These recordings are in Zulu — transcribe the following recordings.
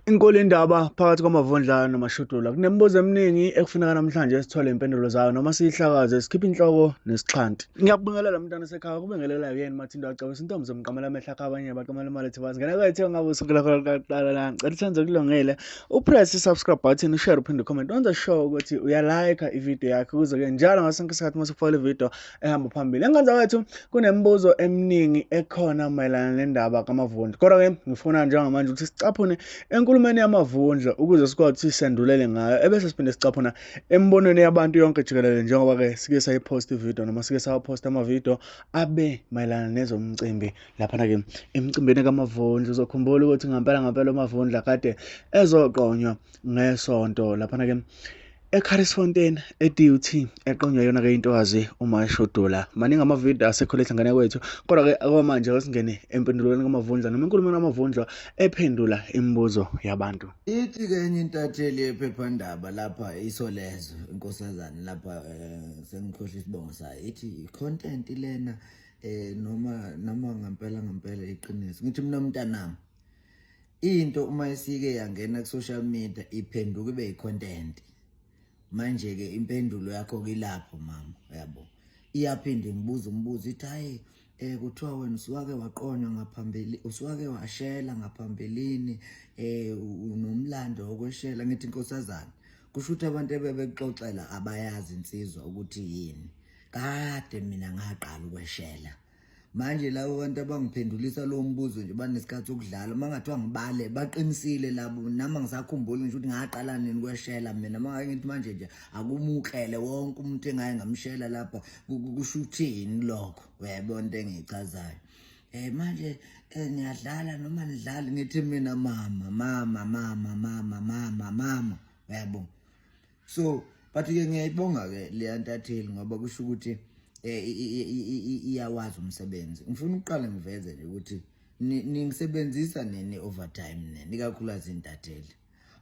Inkulu indaba phakathi kwaMavundla noMashudula. Kunemibuzo eminingi ekufuneka namhlanje sithole impendulo zayo noma siyihlakaze sikhiphe inhloko nesixhanti. Ngiyakubingelela mntwana sekhaya kubingelela yena Mathindo Acabisa intombi zomqamela amehlo akhe abanye baqamela imali ethi bazi. Ngene kwethu ngabe usuku lakho lokuqala la. Ngicela uthande kulungile. Upress i-subscribe button, ushare uphinde ucomment. Wenza sure ukuthi uyalike ivideo yakho ukuze ke njalo ngaso sonke isikhathi uma usufaka ivideo ehamba phambili. Enganza kwethu kunemibuzo eminingi ekhona mayelana nendaba kaMavundla. Kodwa-ke ngifuna njengamanje ukuthi sicaphune enkulumeni yaMavundla ukuze sikwazi ukuthi sendulele ngayo ebese siphinde sicaphuna emibonweni yabantu yonke jikelele njengoba-ke sike sayiphosta ividiyo noma sike sawaphosta amavidiyo abe mayelana nezomcimbi laphana-ke emcimbini kaMavundla. Uzokhumbula ukuthi ngampela ngampela uMavundla kade ezoqonywa ngesonto laphana-ke eCarisfontein e-DUT eqonywa yona-ke intokazi uMashudula. Maningi amavidiyo asekhulisa ngane kwethu kodwa-ke okwamanje asingene empendulweni kaMavundla noma enkulumeni kaMavundla ephendula imibuzo yabantu. Ithi-ke enye intatheli yephephandaba lapha Isolezwe inkosazane lapha sengikhohlwa isibongo sayo ithi i-content lena noma ngempela ngempela iqiniso. Ngithi mina mntanami into uma isike yangena ku-social media iphenduka ibe i-content. Manje-ke impendulo yakho kilapho mama, uyabo. Iyaphinde ngibuza umbuzo ithi hayi kuthiwa wena usuwake waqonywa ngaphambili, usuwake washela ngaphambilini, unomlando wokweshela. Ngithi nkosazana, kusho ukuthi abantu ebebekuxoxela abayazi insizwa ukuthi yini. Kade mina ngaqala ukweshela. Manje labo bantu abangiphendulisa lo mbuzo nje banesikhathi sokudlala, uma ngathiwa ngibale baqinisile labo, nami angisakhumbuli ngisho ukuthi ngaqala nini kweshela mina. Uma ngake ngithi manje nje akumuklele wonke umuntu engake ngamshela lapha, kusho ukuthini lokho? Uyayibona into engiyichazayo. Manje niyadlala noma nidlali? Ngithi mina mama mama mama mama mama mama, uyabo. So but ke ngiyayibonga ke leya ntatheli ngoba kusho ukuthi iyawazi umsebenzi. Ngifuna ukuqala ngiveze nje ukuthi ningisebenzisa nini overtime nini, ikakhulukazi intatheli.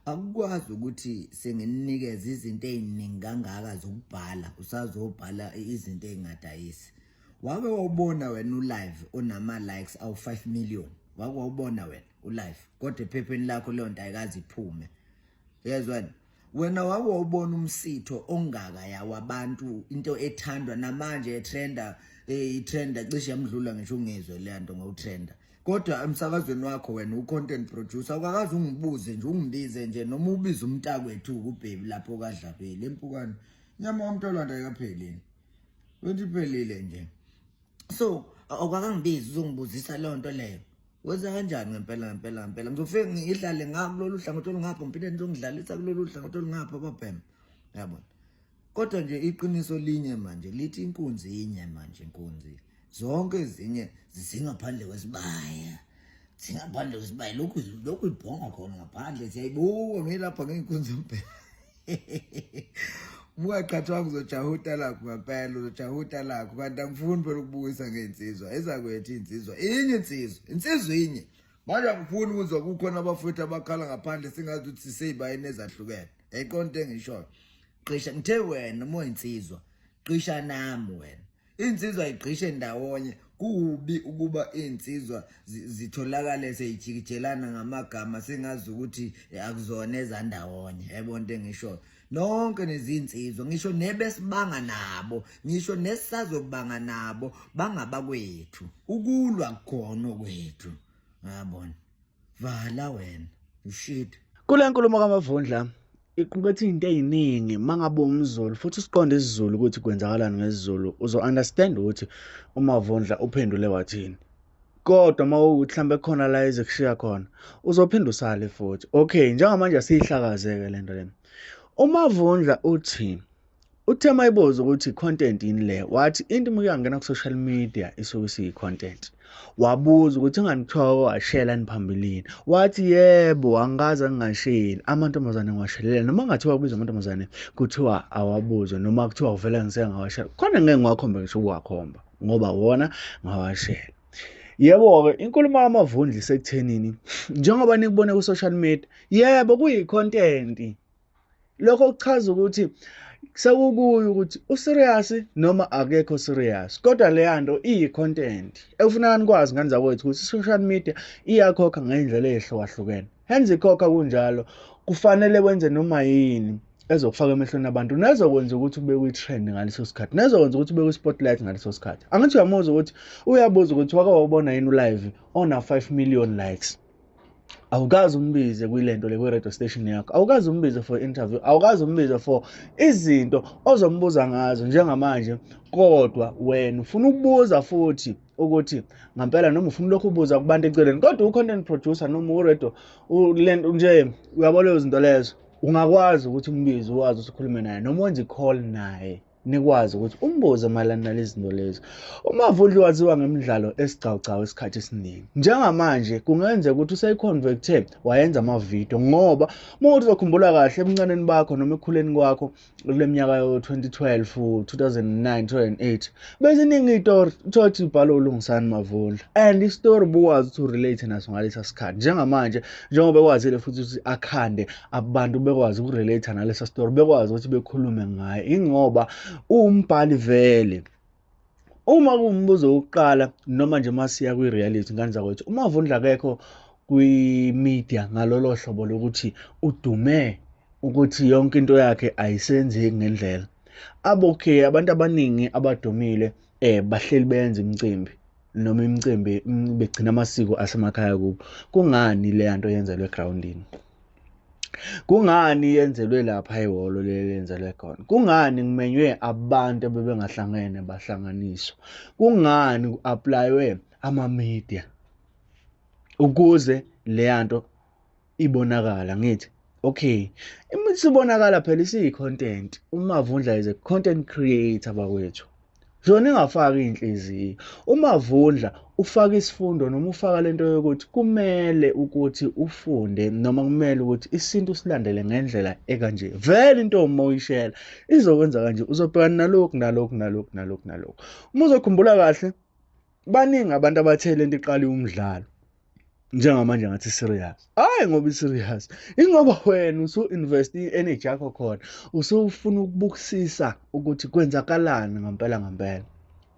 Akukwazi ukuthi senginikeze izinto eziningi kangaka zokubhala, usazobhala izinto ezingadayisi. Wake wawubona wena ulive onama likes awu 5 million? Wake wawubona wena ulive kodwa ephepheni lakho leyo nto ayikaze iphume? Yezwa wena, wake wawubona umsitho ongaka yawabantu, into ethandwa namanje etrenda, itrenda cishe yamdlula ngisho ungizwe le nto ngokutrenda. Kodwa emsakazweni wakho wena u-content producer awukakaze ungibuze nje, ungibize nje noma ubize umntakwethu ubhebi lapho kadlabeli empukane inyama wamntolwanda ayikaphelile, wenza iphelile nje. So awukakangibizi uzongibuzisa leyo nto leyo. Wenza kanjani ngempela ngempela ngempela? Ngizofike ngidlale ngakulolu hlangothi olungapha, ngiphinde ngizongidlalisa kulolu hlangothi olungapha babhema. Uyabona? Kodwa nje iqiniso linye manje lithi inkunzi inye manje inkunzi. Zonke ezinye zingaphandle kwesibaya. Zingaphandle kwesibaya lokhu lokhu ibhonga khona ngaphandle siyayibuka ngilapha ngeyinkunzi yombhema. Ungaqhathwanga uzojahuta lakho ngempela, uzojahuta lakho kanti angifuni phela ukubukisa ngey'nsizwa ezakwethu iy'nsizwa inye insizwa insizwa inye. Manje angifuni ukuzwa kukhona abafowethu abakhala ngaphandle singazi ukuthi sisey'bayeni ezahlukene. Yayiqonda into engishoyo. Qisha ngithe wena uma uyinsizwa qisha nami wena. Insizwa igqishe ndawonye. Kubi ukuba insizwa zitholakale seyijikijelana ngamagama singazi ukuthi akuzona ezandawonye. Yayibona into engishoyo. Nonke nezinsizwa ngisho nebesibanga nabo ngisho nesisazobanga nabo bangabakwethu. Ukulwa kukhona kwethu. Ngiyabona. Vala wena. You shit. Kule nkulumo kaMavundla iqukethe izinto eziningi mangabe umZulu futhi usiqonde isiZulu ukuthi kwenzakalani ngesiZulu uzo understand ukuthi uMavundla uphendule wathini. Kodwa uma ukuthi mhlambe khona la ezekushiya khona uzophinda usale futhi. Okay, njengamanje asiyihlakazeke lento le. UMavundla uthi uthe mayibuza ukuthi content yini le, wathi into uma uyangena ku-social media isuke isiyi-content. Wabuza ukuthi ingani kuthiwa washela niphambilini, wathi yebo angikaze ngingasheli amantombazane ngiwashelele noma kungathiwa kubizwa amantombazane kuthiwa awabuzwe noma kuthiwa uvele ngiseke ngawashela khona ngeke ngiwakhombe ngisho ukuwakhomba ngoba wona ngawashela. Yebo-ke inkulumo kaMavundla isekuthenini njengoba nikubone ku-social media, yebo kuyi-content. Lokho kuchaza ukuthi sekukuye ukuthi userious noma akekho serious, kodwa leya nto iyi-content ekufuneka nikwazi ngane zakwethu ukuthi i-social media iyakhokha ngey'ndlela ey'hlukahlukene. Henze ikhokha kunjalo, kufanele wenze noma yini ezokufaka emehlweni abantu nezokwenza ukuthi ube kwi-trend ngaleso sikhathi, nezokwenza ukuthi ube kwi-spotlight ngaleso sikhathi. Angithi uyamuzwa ukuthi uyabuza ukuthi wake wawubona yini ulive ona 5 million likes. Awukaze umbize kwilento le kwi-radio station yakho, awukaze umbize for interview, awukaze umbize for izinto ozombuza ngazo njengamanje, kodwa wena ufuna ukubuza futhi ukuthi ngampela noma ufuna lokhu ubuza kubantu eceleni, kodwa u-content producer noma u-radio lento nje uyabona lezo zinto lezo, ungakwazi ukuthi umbize uwazi ukuthi ukhulume naye noma wenze i-call naye nikwazi ukuthi umbuze mayelana nalezi zinto lezo. UMavundla waziwa ngemidlalo esigcawugcawu isikhathi esiningi. Njengamanje kungenzeka ukuthi useyiconverte wayenza amavidiyo, ngoba uma uthi uzokhumbula kahle ebuncaneni bakho noma ekukhuleni kwakho kule minyaka yo-2012, 2009, 2008 beziningi iy'tori uthole ukuthi ibhalwe uLungisani Mavundla and isitori ubukwazi ukuthi urelate naso ngalesa sikhathi. Njengamanje njengoba ekwazile futhi ukuthi akhande abantu bekwazi ukurelate nalesa story, bekwazi ukuthi bekhulume ngaye, ingoba uwumbhali vele. Uma kuwumbuzo wokuqala noma nje masiya kwi-reality ngane zakwethu, uMavundla akekho kwi-media ngalolo hlobo lokuthi udume ukuthi yonke into yakhe ayisenzeki ngendlela. Abo-okay abantu abaningi abadumile bahleli benza imicimbi noma imicimbi begcina amasiko asemakhaya kubo. Kungani le nto yenzelwe egrawundini? Kungani yenzelwe lapha ehholo leli yenzelwe khona? Kungani kumenywe abantu abebengahlangene bahlanganiswa? Kungani ku-apply-we ama-media ukuze leya nto ibonakala? Ngithi okay, isibonakala phela isiyi-content. UMavundla is a content creator bakwethu. So ningafaki iy'nhliziyo. UMavundla ufaka isifundo noma ufaka lento yokuthi kumele ukuthi ufunde noma kumele ukuthi isintu silandele ngendlela ekanje. Vele into uma uyishela izokwenza kanje, uzobhekana nalokhu nalokhu nalokhu nalokhu nalokhu. Uma uzokhumbula kahle, baningi abantu abathe lento iqale umdlalo. Njengamanje ngathi serious. Hayi ngoba i-serious, ingoba wena usu-invest i-energy yakho khona, usufuna ukubukisisa ukuthi kwenzakalani ngampela ngampela.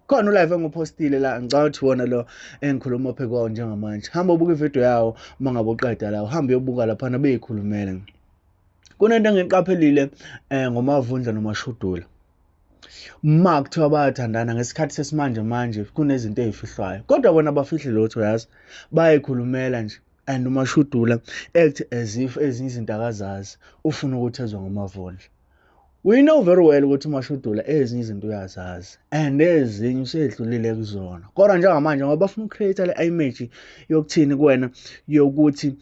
Khona ulive engiwuphostile la, ngicabanga ukuthi wona lo engikhuluma phe kwawo njengamanje. Hamba ubuka ividiyo yawo uma ngabe uqeda la, uhambe uyobuka laphana beyikhulumela. Kunento engiqaphelile ngoMavundla noMashudula. Ma kuthiwa bayathandana ngesikhathi sesimanje manje kunezinto ey'fihlwayo, kodwa bona abafihli lutho yazi, bayayikhulumela nje. And uMashudula act as if ezinye izinto akazazi, ufuna ukuthi ezwe ngoMavundla. We know very well ukuthi uMashudula ezinye izinto uyazazi and ezinye usedlulile kuzona, kodwa njengamanje ngoba bafuna uku-create le image yokuthini kuwena, yokuthi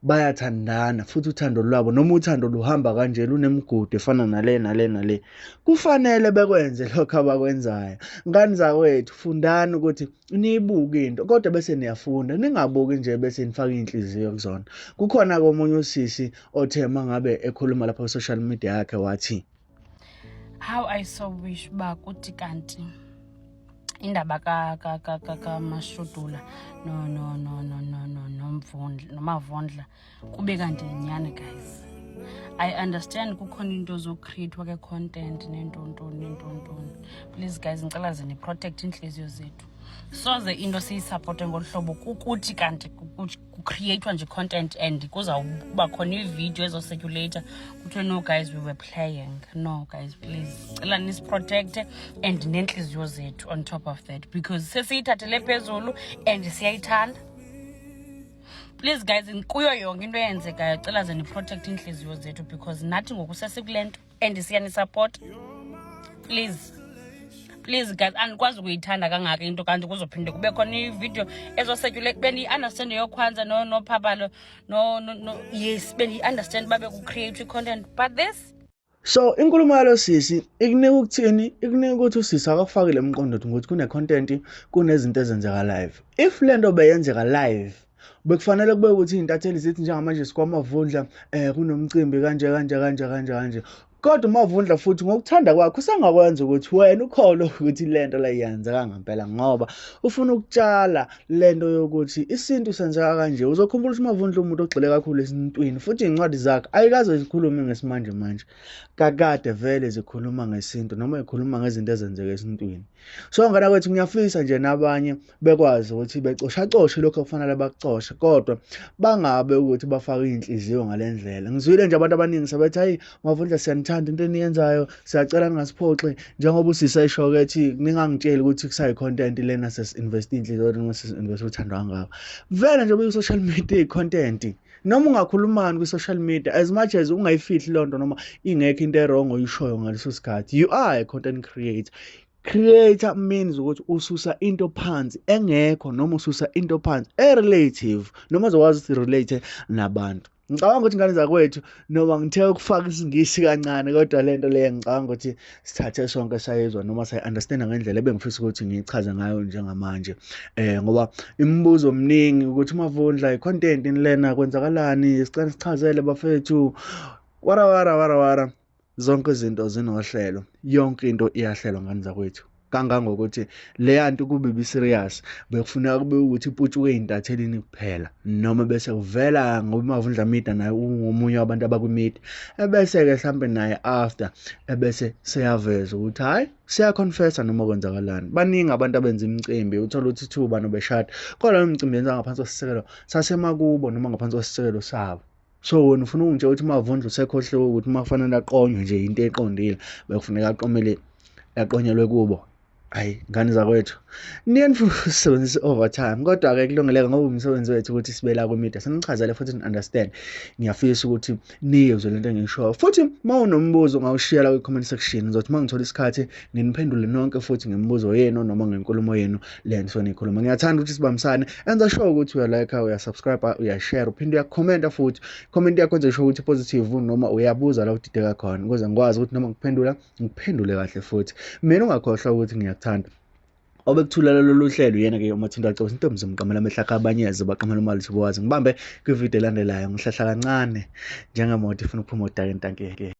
bayathandana futhi uthando lwabo noma uthando luhamba kanje lunemigudu efana nale nale nale, kufanele bekwenze lokho abakwenzayo. Ngane zakwethu, fundani ukuthi niyibuke into kodwa bese niyafunda, ningabuki nje bese nifaka iy'nhliziyo kuzona. Kukhona-ke omunye usisi othe uma ngabe ekhuluma lapha ku-social media yakhe wathi, How I so wish uba kuthi kanti indaba kaMashudula no no no no no no noMvundla noMavundla kube kanti yinyani guys. I understand kukhona into zocreate ke content nentontoni nentontoni. Please guys, ngicela ze ni-protect iintliziyo zethu. Soze into siyisupporte ngolu hlobo kukuthi kanti kucreatwa nje content and kuzawuba khona ividiyo ezocirculata kuthiwe no guys, we were playing. No guys, please, cela nisiprotecte and neentliziyo zethu on top of that, because sesiyithathele phezulu and siyayithanda. Please guys, kuyo yonke into eyenzekayo cela ze niprotect iintliziyo zethu, because nathi ngoku sesikule nto and siyanisupporta. Please, please guys, andikwazi ukuyithanda kangaka into kanti kuzophinde kube khona ividiyo ezocirculate. Bendiyi-understand yokhwanza nophaphalo no, no, no, yes, bendiyi-understand uba bekucreate i-content, but this So inkulumo yalo sisi ikunika ukuthini? Ikunika ukuthi usisi akakufakile emqondo ukuthi kune-content, kunezinto ezenzeka live. If le nto beyenzeka live, bekufanele kube ukuthi iy'ntatheli zithi njengamanje sikwaMavundla kunomcimbi kanje kanje kanje kanje kanje. Kodwa uMavundla futhi ngokuthanda kwakhe usengakwenza ukuthi wena ukholwe ukuthi le nto le yenzeka ngempela ngoba ufuna ukutshala le nto yokuthi isintu senzeka kanje. Uzokhumbula ukuthi uMavundla umuntu ogxile kakhulu esintwini futhi iy'ncwadi zakhe ayikaze zikhulume ngesimanje manje. Kakade vele zikhuluma ngesintu noma zikhuluma ngezinto ezenzeka esintwini. So ngane kwethu ngiyafisa nje nabanye bekwazi ukuthi becoshacoshe lokhu okufanele bakucoshe kodwa bangabe ukuthi bafake iy'nhliziyo ngale ndlela. Ngizwile nje abantu abaningi sebethi hayi Mavundla siyanithanda into eniyenzayo siyacela ningasiphoxi njengoba usisi esho-ke ethi ningangitsheli ukuthi kusayi-content lena sesi-invest iy'nhliziyo noma sesi-invest uthando kangaka. Vele nje kwi-social media iyi-content noma ungakhulumani kwi-social media as much as ungayifihli loo nto noma ingekho into e-wrong oyishoyo ngaleso sikhathi you are a content creator. Creator means ukuthi ususa into phansi engekho noma ususa into phansi e-relative noma uzokwazi ukuthi relate nabantu. Ngicabanga ukuthi ngane zakwethu noma ngithe ukufaka isiNgisi kancane kodwa le nto leyo ngicabanga ukuthi sithathe sonke sayizwa noma sayi-understanda ngendlela ebengifisa ukuthi ngiyichaze ngayo njengamanje ngoba imibuzo miningi ukuthi uMavundla i-content lena kwenzakalani sicela sichazele bafethu wara wara wara wara. Zonke izinto zinohlelo, yonke into iyahlelwa ngane zakwethu. Kangangokuthi leya nto kube ibi-serious bekufuneka kube ukuthi iputshuke ey'ntathelini kuphela noma bese kuvela ngoba uMavundla Media naye ungomunye wabantu abakwi-media ebese-ke hlampe naye after ebese seyaveza ukuthi hhayi siyaconfessa noma kwenzakalani. Baningi abantu abenza imicimbi uthole ukuthi kuthiwa ubani ubeshada kodwa leyo micimbi yenziwa ngaphansi kwesisekelo sasemakubo noma ngaphansi kwesisekelo sabo. So wena ufuna ukungitshela ukuthi uMavundla usekhohliwe ukuthi uma kufanele aqonywe nje into eqondile bekufuneka aqomele aqonyelwe kubo. Hayi ngane zakwethu niye nifuna usebenzisa i-overtime kodwa-ke kulungeleka ngoba umsebenzi wethu ukuthi sibe la kwi-media sinichazele futhi ni-understand. Ngiyafisa ukuthi niyizwe lento engiyishoyo futhi uma unombuzo ungawushiya la kwi-comment section ngizothi uma ngithola isikhathi nginiphendule nonke futhi ngemibuzo yenu noma ngenkulumo yenu le nisuke niyikhuluma. Ngiyathanda ukuthi sibambisane enza sure ukuthi uyalike uyasubscribe uyashare uphinde uyakhomenta futhi comment yakho enze sure ukuthi positive noma uyabuza la udideka khona ukuze ngikwazi ukuthi noma ngikuphendula ngikuphendule kahle futhi. Mina ungakhohlwa ukuthi ngiyakuthanda. Obekuthulela lolu hlelo uyena-ke uMathinta Wacebisa intombi zimqamela amehlo akhe abanyeze baqamela umali sibuwazi ngibambe kwividiyo elandelayo ngihlahla kancane njengemoto ifuna ukuphuma odakeni tanki.